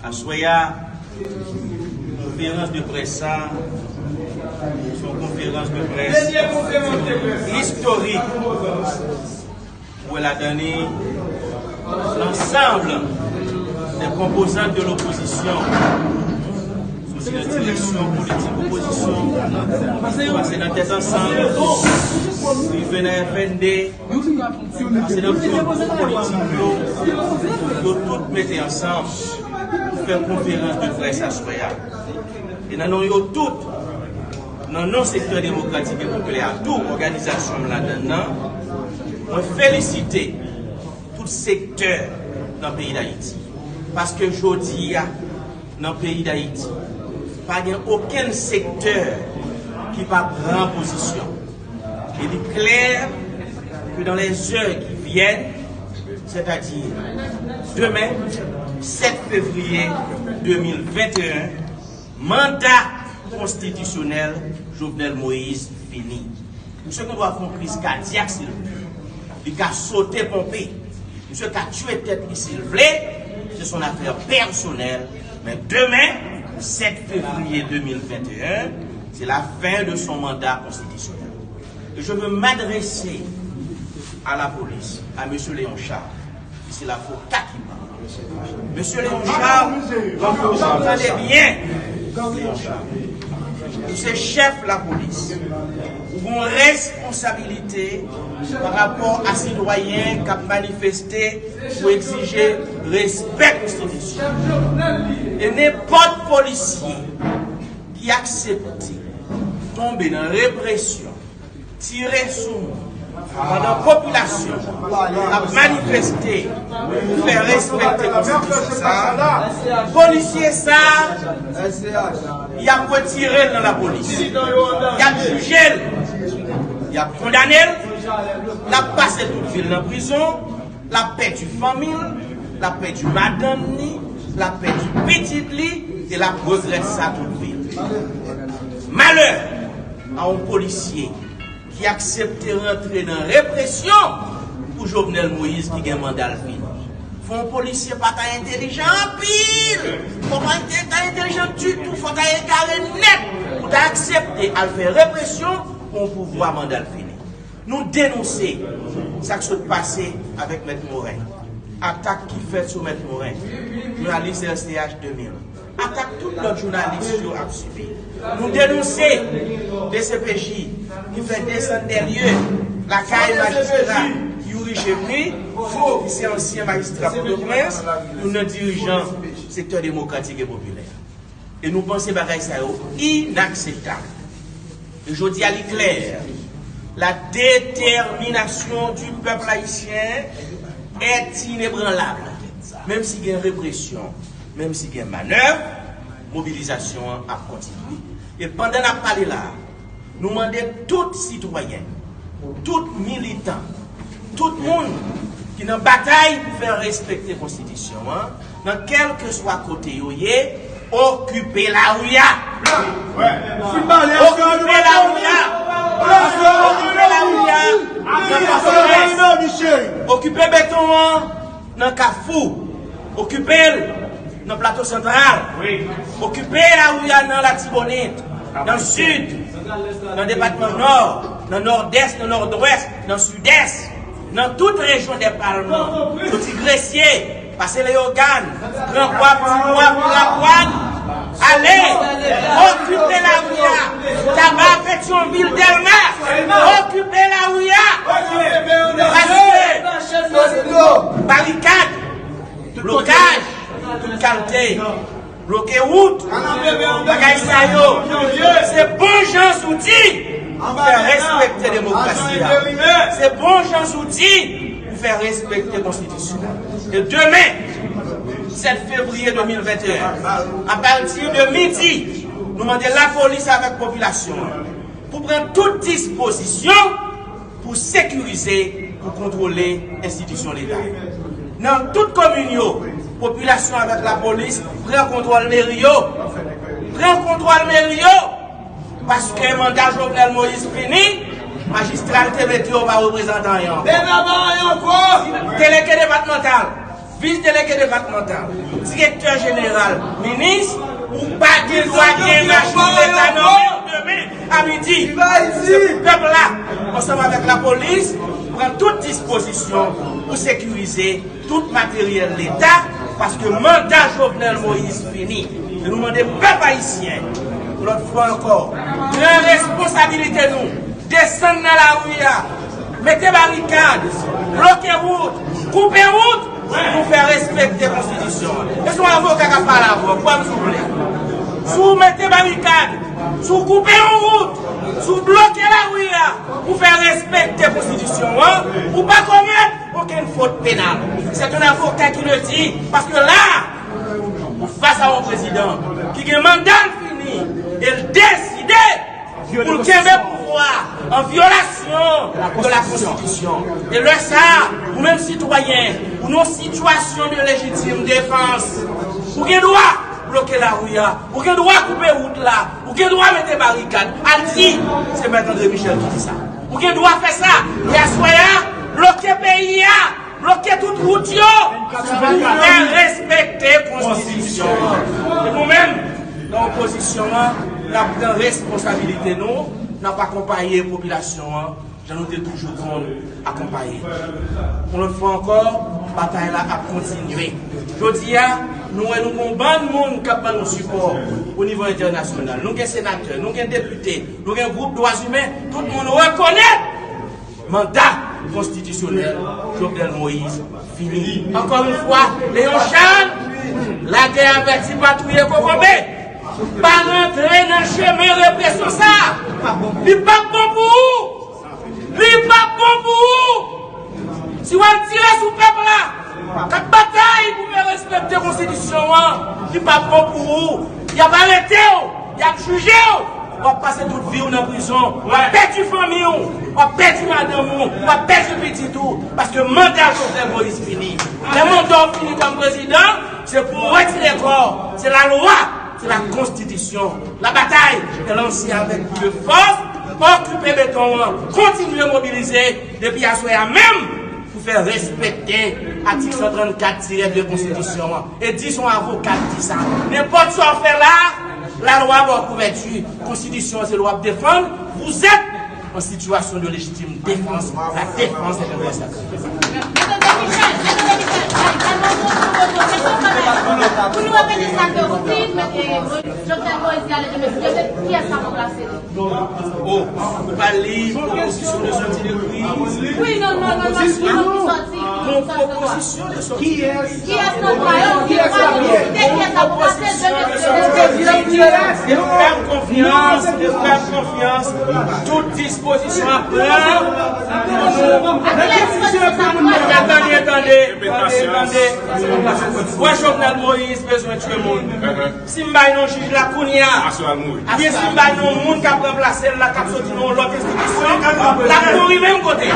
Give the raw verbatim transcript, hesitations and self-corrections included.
Aswè a, konferans de près sa, se yon konferans de près istorik pou ladan li lansanm de konpozant de lopozisyon, sou direksyon politik opozisyon, pase nan Tèt Ansanm, rive nan F N D, pase nan tout gwoup politik yo, yo tout mete ansanm pou fè konferans de près aswè a. E nan non yo tout, nan non sektè demokratik e popilè a tou, òganizasyon m ladan nan, mwen felisite tout sektè nan peyi Dayiti. Paske jodi a, nan peyi Dayiti, pa gen okenn sektè ki pa pran pozisyon. Et il est clair que dans les heures qui viennent, c'est-à-dire demain, sept février deux mille vingt et un, mandat konstitisyonèl Jovenel Moïse fini. Misye gen dwa fè yon kriz kadyak si l vle. Li ka sote ponpe. Misye ka tiye tèt li si l vle. C'est son affaire personnelle. Men demen, sept février deux mille vingt et un, c'est la fin de son mandat constitutionnel. Et je veux m'adresser à la police, à monsieur Léon Charles. Se la fo takiman. Mesye Leon Charles, tande byen. Leon Charles, ou se chèf lapolis. Ou gen responsabilite pa rapò a sitwayen k ap manifeste pou egzije respè konstitisyon. E nenpòt polisye ki aksepte tonbe nan represyon, tire sou moun pandan popilasyon ap manifeste pou fè respekte konstitisyon sa a, polisye sa a, y ap retire l nan lapolis. Y ap jije l, y ap kondane l, l ap pase tout vi l nan prizon, l ap pèdi fanmi l, l ap pèdi madanm li, l ap pèdi pitit li, e l ap regrèt sa tout vi l. Malè a yon polisye ki aksepte rantre nan represyon pou Jovenel Moïse ki gen manda l fini. Fò yon polisye pa ta entelijan anpil, fò pa ta entelijan ditou, fò ta egare nèt pou ta aksepte al fè represyon pou yon pouvwa manda l fini. Nou denonse sa k sot pase avèk Mèt Morin, atak ki fèt sou Mèt Morin, jounalis R C H de mil, atak tout lòt jounalis yo ap sibi. Nou denonse D C P J ki fè desann dè lye lakay majistra Youri Chevry, ki se ansyen majistra Pòtoprens, youn nan dirijan sektè demokratik e popilè. E nou panse bagay sa yo inakseptab. E jodi a, li klè, la détermination du peuple haïtien est inébranlable. Menm si gen represyon, menm si gen manèv, mobilizasyon an ap kontinye. E pandan n ap pale la a, nou mande tout sitwayen, tout militan, tout moun ki nan batay pou fè respekte konstitisyon an, nan kèlkeswa kote yo ye, okipe lari a. Okipe lari a. Okipe lari a nan Pòtoprens. Okipe beton an nan Kafou. Okipe l nan Plato Santral. Okipe lari a nan Latibonit, nan Sid, nan depatman Nò, nan Nòdès, nan Nòdwès, nan Sidès, nan tout rejyon dè Palman, soti Gresye, pase Leyogàn, Gran Gwap, Ti Gwap, Lagwàn, ale, okipe lari a, Taba, Petyonvil, Dèlma, okipe lari a, paske barikad, blokaj, tout kalte, bloke wout, bagay sa yo, se bon jan zouti pou fè respekte demokrasi a. Se bon jan zouti pou fè respekte konstitisyon an. E demen, sèt fevriye de mil venteyen, apati de midi, nou mande lapolis avèk popilasyon an pou pran tout dispozisyon pou sekirize, pou kontwole enstitisyon Leta yo. Nan tout komin yo, popilasyon avèk lapolis pran kontwòl meri yo. Pran kontwòl meri yo! Paske manda Jovenel Moïse fini, majistra l te mete yo pa reprezante anyen ankò. Delege depatmantal, Vis delege depatmantal, direktè jeneral, minis, ou pa gen dwa gen machin leta nan men w demen a midi. Se pèp la, ansanm avèk lapolis, pran tout dispozisyon pou sekirize tout materyèl leta, paske manda Jovenel Moïse fini. E nou mande pèp ayisyen, yon lòt fwa ankò, pran responsabilite nou, desann nan lari a, mete barikad, bloke wout, koupe wout pou fè respekte konstitisyon an. E se yon avoka k ap pale avè w, kwè m si w vle. Si w mete barikad, si w koupe yon wout, si w bloke lari a pou fè respekte konstitisyon an, ou pa komèt okenn fot penal. C'est un avocat qui le dit, paske la, ou fas a yon prezidan ki gen manda l fini e l deside pou l kenbe pouvwa an vyolasyon de la konstitisyon. E lè sa, ou menm sitwayen, ou nan yon sitiyasyon de lejitim defans, ou gen dwa bloke lari a, ou gen dwa koupe wout la, ou gen dwa mete barikad. Al di, se Mèt André Michel ki di sa. Ou gen dwa fè sa. E aswè a, bloke peyi a, bloke tout wout yo, pou fè respekte konstitisyon an. E nou menm, nan opozisyon an, n ap pran responsabilite nou, n ap akonpaye popilasyon an, jan nou te toujou konn akonpaye. Yon lòt fwa ankò, batay la ap kontinye. Jodi a, nou wè nou gen yon bann moun k ap ban nou sipò o nivo entènasyonal. Nou gen senatè, nou gen depite, nou gen gwoup dwa imen, tout moun rekonèt manda konstitisyonèl Jovenel Moïse fini. Ankò yon fwa, Léon Charles, lagè avèti pa touye kokobe. Pa rantre nan chemen represyon sa. Li p ap bon pou ou. Li p ap bon pou ou. Si w al tire sou pèp la, k ap batay pou fè respekte konstitisyon an, li p ap bon pou ou. Y ap arete w, y ap jije w. W ap pase tout vi w nan prizon. W ap pèdi fanmi w. W ap pèdi madanm ou. W ap pèdi pitit ou. Paske manda Jovenel Moïse fini. Lè manda w fini kòm prezidan, se pou w retire kò w. Se lalwa, se la konstitisyon. Labatay est lancée avec plus de force. Okipe beton an. Kontinye mobilize depi aswè a menm pou fè respekte atik san trannkat tirè de konstitisyon an. E di se yon avoka k di sa. Nenpòt sa w fè la, lalwa ba w kouvèti. Konstitisyon an se l w ap defann. Vous êtes en situation de légitime défense. La défense est un droit sacré. Pou nou repete sa ke ou di, Jovenel Moïse di ale demen, kiyès k ap ranplase li? Oh, ou pa li pwopozisyon de sòti de kriz? Wi, non, non, non, non, ki sòti? Bon, pwopozisyon de sòti. Kiyès nan twa yo? Kiyès k ap ranplase? Kiyès k ap ranplase? E nou fè m konfyans, e nou fè m konfyans. Tout dispozisyon ap pran pou nou. Tande, tande, tande, tande. Wè Jovenel Moïse bezwen tchwe moun. Si m bay non jij la kounye a, oubyen si m bay non moun k ap ranplase l la, k ap soti nan yon lòt enstitisyon, l ap mouri menm kote.